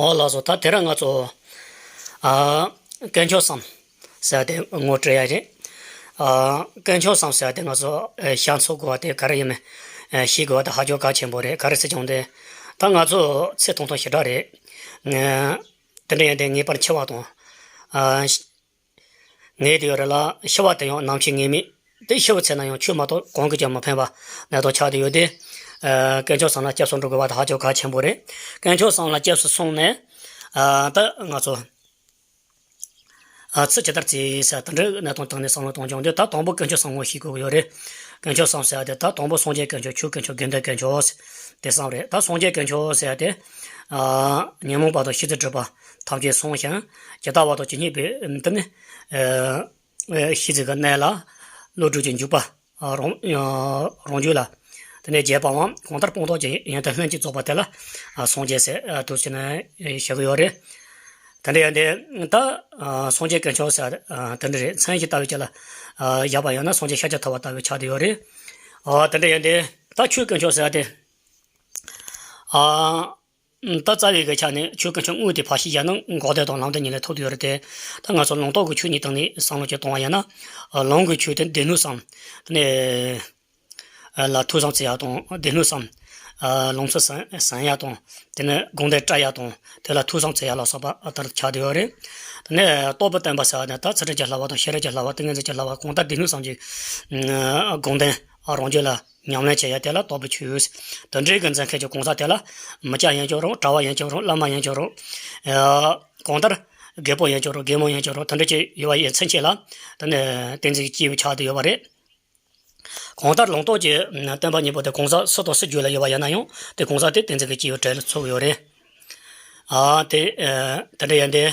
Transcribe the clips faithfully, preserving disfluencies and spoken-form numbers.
ཨོ་ལགས་སོ། ད་དེ་རིང་ང་ཚོ་ཨ་དཀོན་མཆོག་གསུམ་ཟེར་ཏེ་ངོ་སྤྲོད་ཡ་རེད། ཨ་དཀོན་མཆོག་གསུམ་ཟེར་ཏེ་ང་ཚོ་ཨ་ཤ་ཚ་དགོས་པ་དེ་ག་རེ་ཡིན་མིན་ཨ་ཤེས་དགོས་པ་དེ་ཧ་ཅང་གལ་ཆེན་པོ་རེད། ག་རེ་ཟེར་བྱུང་སྟེ། ད་ང་ཚོ་ཚེ་ཐུང་ཐུང་ཞེ་དྲག་རེད། ཨ་དེ་འདྲ་ཡིན་དུས་ངེས་པར་འཆི་བ་དང་ཨ་ངེས་དེ་ཡོད་རེད་ལ། ཤི་བ་དེ་ཡང་ནམ་འཆི་ངེས་མེད་དེ། ཤི་བའི་ཚེ་ན་ཡང་ཆོས་མ་གཏོགས་གང་གིས་ཀྱང་མི་ཕན་པ་ནས་ཐོག་ཆགས་བསྡད་ཡོད་དེ། ཨ་དཀོན་མཆོག་གསུམ་ལ་སྐྱབས་སུ་འགྲོ་དགོས་པ་དེ་ཧ་ཅང་གལ་ཆེན་པོ་རེད། དཀོན་མཆོག་གསུམ་ལ་སྐྱབས་སུ་སོང་ནས་ཨ་ད་ང་ཚོ་ཨ་ཚེ་ཇི་ལྟར་བརྩི་ཟེར་དེ་འདྲའི་གནད་དོན་སྟེང་ནས་བསམ་བློ་གཏོང་རྒྱུ་འདི། ད་དང་པོ་དཀོན་མཆོག་གསུམ་ངོ་ཤེས་དགོས་ཀྱི་ཡོད་རེད། དཀོན་མཆོག་གསུམ་ཟེར་ཡ་དེ་ད་དང་པོ་སངས་རྒྱས་དཀོན་མཆོག། ཆོས་དཀོན་མཆོག། དགེ་འདུན་དཀོན་མཆོག་དེ་གསུམ་རེད། ད་སངས་རྒྱས་དཀོན་མཆོག་ཟེར་ཡ་དེ་ཨ་ཉོན་མོངས་པ་དང་ཤེས་བྱའི་སྒྲིབ་པ་ཐམས་ཅད་སངས་ཤིང་ཇི་ལྟ་བ་དང་ཇི་སྙེད་པའི་འདི་ནི་ཨ་ཤེས་བྱའི་གནས་ལ་བློ་གྲོས་ཀྱི་འཇུག་པ་རང་རང་རྒྱུད་ལ། དེ་ནས་རྒྱས་པའམ་གང་ལྟར་སྤངས་རྟོགས་ཀྱི་ཡོན་ཏན་ལྷན་ཅིག་རྫོགས་པ་དེ་ལ་སངས་རྒྱས་ཟེར་དུས་ཟེར་ནས་བཤད་ཀྱི་ཡོད་རེད། དེ་འདྲ་ཡིན་དུས་ད་སངས་རྒྱས་དཀོན་མཆོག་ཟེར་དེ་འདྲ་རེད། མཚན་གཞི་ལྟ་བུ་ཅིག་ལ་བཞག་པ་ཡིན་ན་སངས་རྒྱས་ཤཱཀྱ་ཐུབ་པ་ལྟ་བུ་ཆགས་བསྡད་ཡོད་རེད། དེ་འདྲ་ཡིན་དུས་ད་ཆོས་དཀོན་མཆོག་ཟེར་དེ། ད་རྩ་བའི་གི་ཆ་ནས་ཆོས་དཀོན་མཆོག་དངོས་དེ་ཕར་ཞིག་བཞག་ན་འགོག་བདེན་དང་ལམ་བདེན་གཉིས་ལས་ཐོབ་ཏུ་ཡོད་རེད་དེ། ད་ང་ཚོ་ལུང་རྟོགས་ཀྱི་ཆོས་གཉིས་སྟེང་ནས་བསམ་བློ་ཅིག་གཏོང་བ་ཡིན་ན། ལུང་གི་ཆོས་དེ་སྡེ་སྣོད་གསུམ། དེ་ནས་ལ་ཐོས་བསམ་བྱེད་ཡ་དང་། སྡེ་སྣོད་གསུམ། ལུང་ཚིག་ཟིན་ཟིན་ཡ་དང་། དེ་ནས་དགོངས་དོན་བཀྲལ་ཡ་དང་། དེ་ལ་ཐོས་བསམ་བྱེད་ཡ་ལ་སོགས་པ་ལྟར་ཆགས་བསྡད་ཡོད་རེད། དེ་ནས་རྟོགས་པའི་བསྟན་པ་ཟེར་བ་ནི་ད་ཚུལ་ཁྲིམས་ཀྱི་བསླབ་པ་དང་ཤེས་རབ་ཀྱི་བསླབ་པ། ཏིང་ངེ་འཛིན་གྱི་བསླབ་པ། གང་ལྟར་སྡེ་སྣོད་གསུམ་གྱི་དགོངས་དོན་རང་རྒྱུད་ལ་ཉམས་ལེན་བྱེད་ཡ་དེ་ལ་རྟོགས་པའི་ཆོས། དེ་འདྲའི་གི་མཛད་མཁན་གྱི་གང་ཟག་དེ་ལ་མི་སྐྱ་ཡིན་ཀྱང་རུང་། གྲྭ་པ་ཡིན་ཀྱང་རུང་། བླ་མ་ཡིན་ཀྱང་རུང་། གང་ལྟར་རྒད་པོ་ཡིན་ཀྱང་རུང་། རྒན་མོ་ཡིན་ཀྱང་རུང་། དེ་འདྲ་ཅིག་ཡོད་པ་ཡིན་ཚུན་ཆད་ལ་དེ་ནི་ཏིང་འཛིན་གྱི་སྐྱེས་བུ་ཆགས་བསྡད་ཡོད་པ་རེད། གང་ལྟར་ལུང་རྟོགས་ཀྱི་བསྟན་པ་གཉིས་པོ་དེ་གང་ཟག་སུ་དང་སུ་རྒྱུད་ལ་ཡོད་པ་ཡིན་ན་ཡང་། དེ་གང་ཟག་དེ་ཏིང་འཛིན་གྱི་སྐྱེས་བུའི་གྲལ་ལ་ཚུད་ཡོད་རེད། ཨ་དེ་ཨ་དེ་འདྲ་ཡིན་དུས།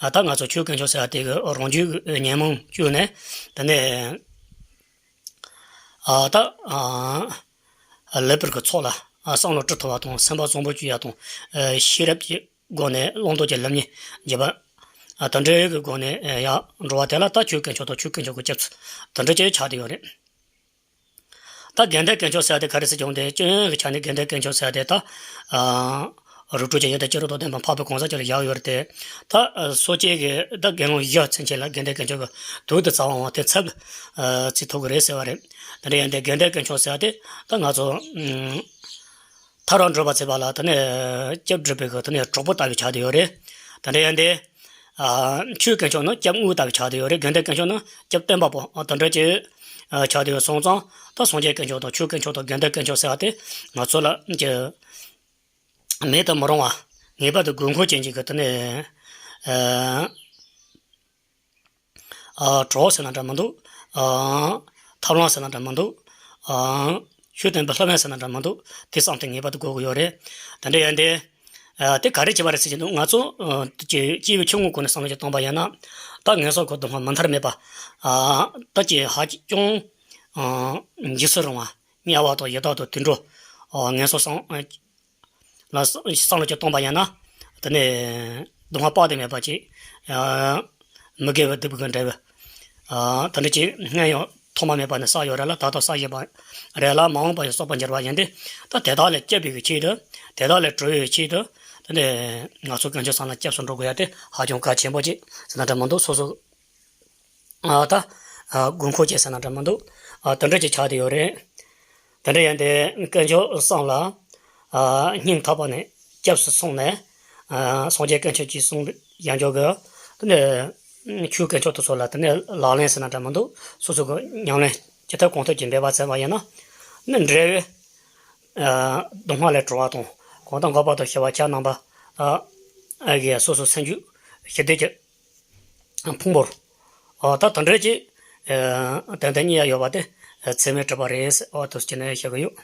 ཨ་ད་ང་ཚོ་ཆོས་དཀོན་མཆོག་ཟེར་བ་དེ་གི་རང་རྒྱུད་ཀྱི་ཉོན་མོངས་བཅོས་ནས། དེ་ནས་ཨ་ད་ཨ་ལེགས་པར་གྱི་ཚོགས་ལ་ཨ་བསམ་བློ་དཀྲི་ཐུབ་པ་དང་། སེམས་པ་བཟང་པོ་བཅོས་ཡ་དང་། ཨ་ཤེས་རབ་ཀྱི་སྒོ་ནས་ལུང་རྟོགས་ཀྱི་ལམ་གཉིས་འབྱེད་པ། ཨ་དེ་འདྲའི་གི་སྒོ་ནས་ཨ་ཡར་འགྲོ་བ་དེ་ལ་ད་ཆོས་དཀོན་མཆོག་དང་ཆོས་དཀོན་མཆོག་གི་སྐྱབས་སུ་དེ་འདྲ་ཅིག་ཆགས་བསྡད་ཡོད་རེད། ད་དགེ་འདུན་དཀོན་མཆོག་ཟེར་ཡ་དེ་ག་རེ་ཟེར་བྱུང་སྟེ། སྤྱི་ཡོངས་ཀྱི་ཆ་ནས་དགེ་འདུན་དཀོན་མཆོག་ཟེར་ཡ་དེ་ད་ཨ་རིགས་དྲུག་གི་ཡོན་ཏན་ཅི་རིགས་དང་ལྡན་པ་འཕགས་པའི་གང་ཟག་ཅིག་ལ་བཞག་ཡོད་རེད་དེ། ད་ཨ་སོ་སྐྱེ་གི་ད་དགེ་སློང་བཞི་ཚུན་ཆད་ལ་དགེ་འདུན་དཀོན་མཆོག་གི་དོན་དུ་རྩ་བ་འོང་བ་དེ་ཚབ་ཨ་བརྩི་ཐུབ་ཀྱི་རེད་ཟེར་བ་རེད། དེ་འདྲ་ཡིན་དུས་དགེ་འདུན་དཀོན་མཆོག་ཟེར་བ་དེ་ད་ང་ཚོ་ཨ་ཐར་བར་འགྲོ་བ་བྱེད་པ་ལ་དེ་ནས་སྐྱབས་སྒྲུབ་པའི་གི་དེ་ནས་གྲོགས་པོ་ལྟ་བུ་ཆགས་བསྡད་ཡོད་རེད། དེ་འདྲ་ཡིན་དུས་ཨ་ཆོས་དཀོན་མཆོག་ནི་སྐྱབས་དངོས་ལྟ་བུ་ཆགས་བསྡད་ཡོད་རེད། དགེ་འདུན་དཀོན་མཆོག་ནི་སྐྱབས་བསྟན་པ་པོ་ཨ་དེ་འདྲ་ཅིག་ཨ་ཆགས་བསྡད་ཡོད་སོང་ཙང་། ད་སངས་རྒྱས་དཀོན་མཆོག་དང་ཆོས་དཀོན་མཆོག་དང་དགེ་འདུན་དཀོན་མཆོག་ཟེར་བ་དེ་ང་ཚོ་ལ་ཀྱི་མེད་དུ་མི་རུང་བ། ངེས་པར་དུ་དགོས་མཁོ་ཅན་གྱི་གི་དེ་ནས་ཨ་ཨ་གྲོགས་ཟེར་ན་འདྲ་མི་འདུག་ཨ་ཐབས་ལམ་ཟེར་ན་འདྲ་མི་འདུག་ཨ་ཆོས་སྟོན་པའི་བསླབ་པ་ཟེར་ན་འདྲ་མི་འདུག་དེ་བསམ་སྟེ་ངེས་པར་དུ་དགོས་ཀྱི་ཡོད་རེད། དེ་འདྲ་ཡིན་དུས་ཨ་དེ་ག་རེ་བྱེད་པ་རེད་ཟེར་གྱི་འདུག་ང་ཚོ་ཨ་སྐྱེ་སྐྱེ་བའི་ཆུང་ངུའི་སྒོ་ནས་བསམ་བློ་ཞིག་བཏང་པ་ཡིན་ན། ད་ངན་སོང་གི་སྡུག་བསྔལ་མུ་མཐར་མེད་པ། ཨ་ད་ཀྱི་ཧ་ཅང་ཨ་འཇིགས་སུ་རུང་བ། དམྱལ་བ་དང་ཡི་དྭགས་དང་དུད་འགྲོ། ཨ་ངན་སོང་གསུམ་ལ་བསམ་བློ་ཅིག་བཏང་པ་ཡིན་ན། དེ་ནས་སྡུག་བསྔལ་དཔག་ཏུ་མེད་པ་ཅིག་ཨ་མི་དགེ་བའི་སྡིག་པའི་འབྲས་བུ། ཨ་དེ་འདྲ་ཅིག་སྔོན་ཡང་ཐོག་མ་མེད་པ་ནས་བསགས་ཡོད་རེད་ལ། ད་ལྟ་བསགས་བཞིན་པ་རེད་ལ། མ་འོངས་པ་ཡང་བསགས་པར་འགྱུར་བ་ཡིན་ཏེ། ད་དེ་དག་ལས་སྐྱོབ་པའི་ཆེད་དུ། དེ་དག་ལས་གྲོལ་བའི་ཆེད་དུ། དེ་ནས་ང་ཚོ་དཀོན་མཆོག་གསུམ་ལ་སྐྱབས་སུ་འགྲོ་དགོས་ཡ་དེ་ཧ་ཅང་གལ་ཆེན་པོ་ཅིག་ཟེར་ན་འདྲ་མི་འདུག་སོ་སོ། ཨ་ད་ཨ་དགོས་མཁོ་ཅན་ཟེར་ན་འདྲ་མི་འདུག་ཨ་དེ་འདྲ་ཅིག་ཆགས་བསྡད་ཡོད་རེད། དེ་འདྲ་ཡིན་ཏེ་དཀོན་མཆོག་གསུམ་ལ་ཨ་སྙིང་ཐག་པ་ནས་སྐྱབས་སུ་སོང་ནས། ཨ་སངས་རྒྱས་དཀོན་མཆོག་གིས་གསུངས་ཡང་འཇོག་གི། དེ་ནས་ཆོས་དཀོན་མཆོག་དེ་ཚོ་ལ་དེ་ནས་ལག་ལེན་ཟེར་ན་འདྲ་མི་འདུག་སོ་སོ་གི་ཉམས་ལེན་ཇི་ཐུབ་གང་ཐུབ་ཀྱིས་འབད་པ་བྱས་པ་ཡིན་ན། ནི་འབྲས་བུ་ཨ་སྡུག་བསྔལ་ལས་གྲོལ་བ་དང་། གང་དག་འགོག་པ་དང་ཞི་བ་བྱ་རྣམ་པ་ཨ་ཨ་གི་སོ་སོ་སེམས་རྒྱུད་ཞི་བདེ་གི་ཕུང་པོར། ཨ་ད་དེ་འདྲ་ཅིག་ཨ་ཏན་ཏན་རྙེད་ཡ་ཡོད་པ་དེ་ཨ་ཚད་མས་གྲུབ་པ་རེད་ཟེར། ཨ་དེ་ཅི་ནས་བཤད་གི་ཡོད།